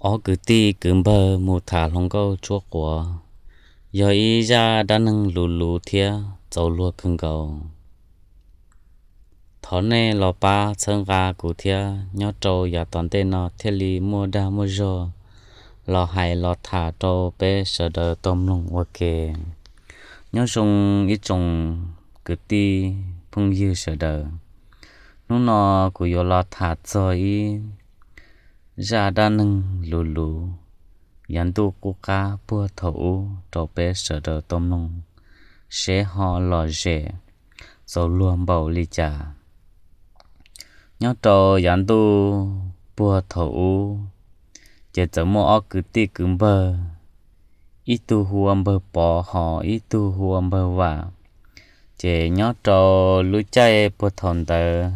Ob kwv tij kwv npawg mus tham hluas nkauj tshuab quav, yog ib zaj dab neeg luv luv thiab txaus luag kawg nkaus. Thov nej los pab txhawb nqa kuv thiab, nyob rau yav tom ntej no thiaj li muaj dag muaj zog los hais los tham rau peb sawv daws tau mloog ua ke. Nyob zoo ib tsoom kwv tij phooj ywg sawv daws, hnub no kuv yuav los tham txog ib zaj dab neeg luv luv yav ntuj qub qab puag thaum ub rau peb sawv daws tau mloog seb ho lom zem txaus luag npaum li cas. Nyob rau yav ntuj puag thaum ub, ces txawm muaj ob kwv tij kwv npawg, ib tug hu ua npawg Pov hos ib tug hu ua npawg Vam. Ces nyob rau lub caij puag thaum ntawd,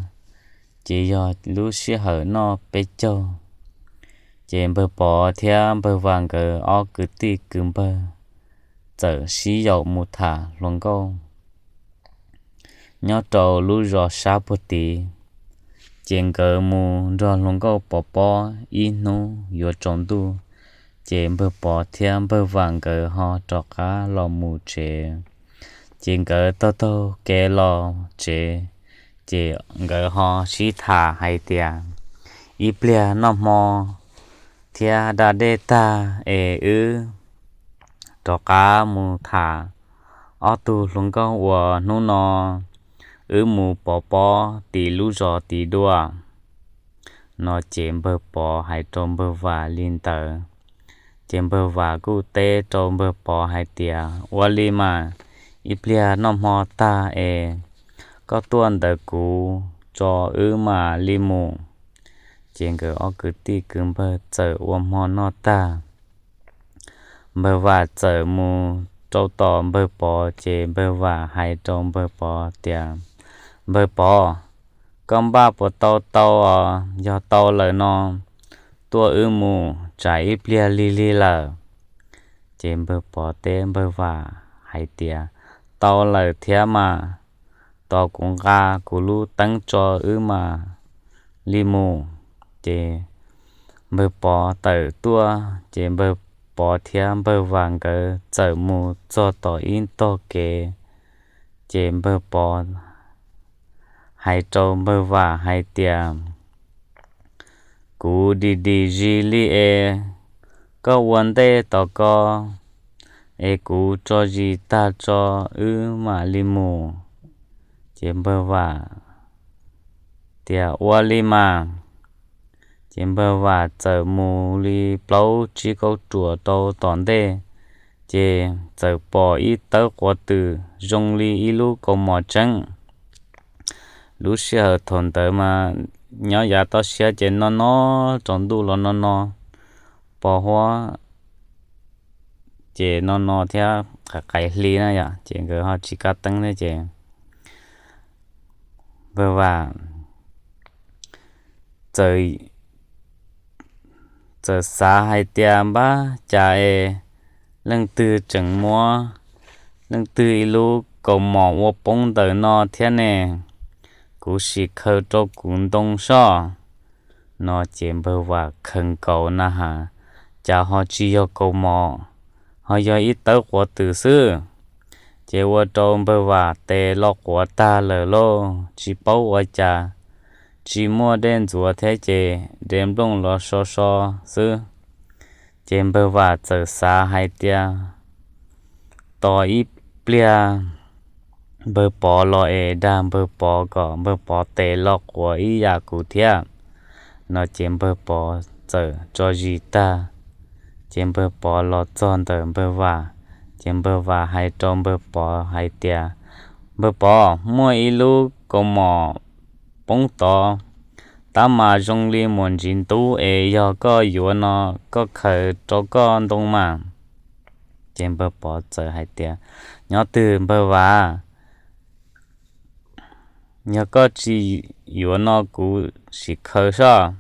ces yog lub sij hawm noj peb caug, ces npawg Pov thiab npawg Vam nkawd ob kwv tij kwv npawg txawm sib yaum mus tham hluas nkauj nyob rau lub zos sab puag tid. Ces nkawd mus nrog hluas nkauj pov pob ib hnub yuav tsaus ntuj, ces npawg Pov thiab npawg Vam nkawd ho rov qab los mus tsev. Ces nkawd taug taug kev los tsev, ces nkawd ho sib tham hais tias, ib pliag noj hmo thiab da dej tag es wb rov qab mus tham ob tug hluas nkauj uas hnub no wb mus pov pob tim lub zos tid dua. No ces npawg Pov hais rau npawg Vam li ntawd. Ces npawg Vam kuj teb rau npawg Pov hais tias, ua li mas, ib pliag noj hmo tag es koj tuaj ntawm kuv tso wb mam li mus. Ces nkawd ob kwv tij kwv npawg txawm ua hmo noj tag, npawg Vam txawm mus rau tom npawg Pov, ces npawg Vam hais rau npawg Pov tias, npawg Pov, koj npaj puas tau tau os? Yog tau lawm no, tuaj wb mus, tsam ib pliag lig lig lawm. Ces npawg Pov teb npawg Vam hais tias, tau lawm thiab mas, tos kuv nqa kuv lub teeb tso wb mam li mus. Ces npawg Pov tawm tuaj, ces npawg Pov thiab npawg Vam nkawd txawm mus txog tom ib tog kev. Ces npawg Pov hais rau npawg Vam hais tias, kuv dim dim zis li es koj ua ntej tom ko es kuv tso zis tag tso wb mam li mus. Ces npawg Vam tias, ua li mas. Ces npawg Vam txawm mus li plaub tsib kauj ruam rau tom ntej, ces txawm pom ib tawb quav twm zoo li ib lub kaus mom tseeb. Lub sij hawm thaum ntawd mas nyob yav toj siab ces no no, tsaus ntuj los no no, pos huab ces no no thiab, qais hli na yom, ces nkawd ho tsis kaj teeb thiab ces npawg Vam txawm txawm xav hais tias, npab cas es leej twg tseem muab leej twg ib lub kaus mom ua poob ntawm no thiab ne? Kuv sim khaws rau kuv ntoo soj. No ces npawg Vam khaws nkaus na has, cas ho tsis yog kaus mom, ho yog ib tawb quav twm xwb. Ces ua rau npawg Vam tes lo quav tag lawm lauj, tsis paub ua cas, tsis muaj dej ntxuav thiab ces dev nplooj los so so xwb. Ces npawg Vam txawm xav hais tias, tos ib pliag npawg Pov los es dag npawg Pov kom npawg Pov tes lo quav ib yam kuv thiab. No ces npawg Pov txawm tso zis tag, ces npawg Pov los txog ntawm npawg Vam, ces npawg Vam hais rau npawg Pov hais tias, npawg Pov, muaj ib lub kaus mom poob tod, tab mas zoo li muaj ntsis ntub es yog koj yuav no, koj khaws rau koj ntoo mas. Ces npawg Pov txawm hais tias, nyob twg npawg Vam? Yog koj tsis yuav no kuv sim khaws soj.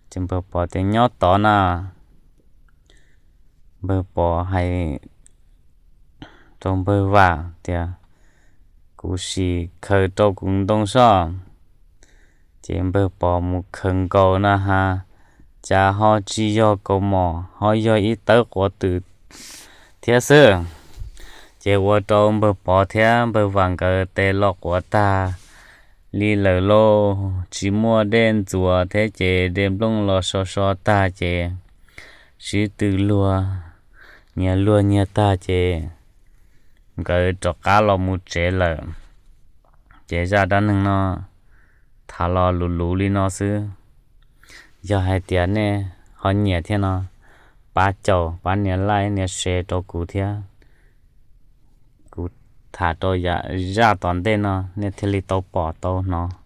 Ces npawg Pov tias, nyob tod na. Npawg Pov hais rau npawg Vam tias, kuv sim khaws rau kuv ntoo soj. Ces npawg Pov mus khaws nkaus na has, cas ho tsis yog kaus mom, ho yog ib tawb quav twm thiab xwb. Ces ua rau npawg Pov thiab npawg Vam nkawd tes los quav tag li lawm lauj, tsis muaj dej ntxuav thiab ces dej nplooj los so so tag ces sib tw luag, nyias luag nyias tag ces nkawd rov qab los mus tsev lawm. Ces zaj dab neeg no tham los luv luv li no xwb. Yog hais tias nej ho nyiam thiab no, pab caum pab nias like nias share rau kuv thiab. Kuv tham rau zaj tom ntej no nej thiaj li tau pom tau hnov.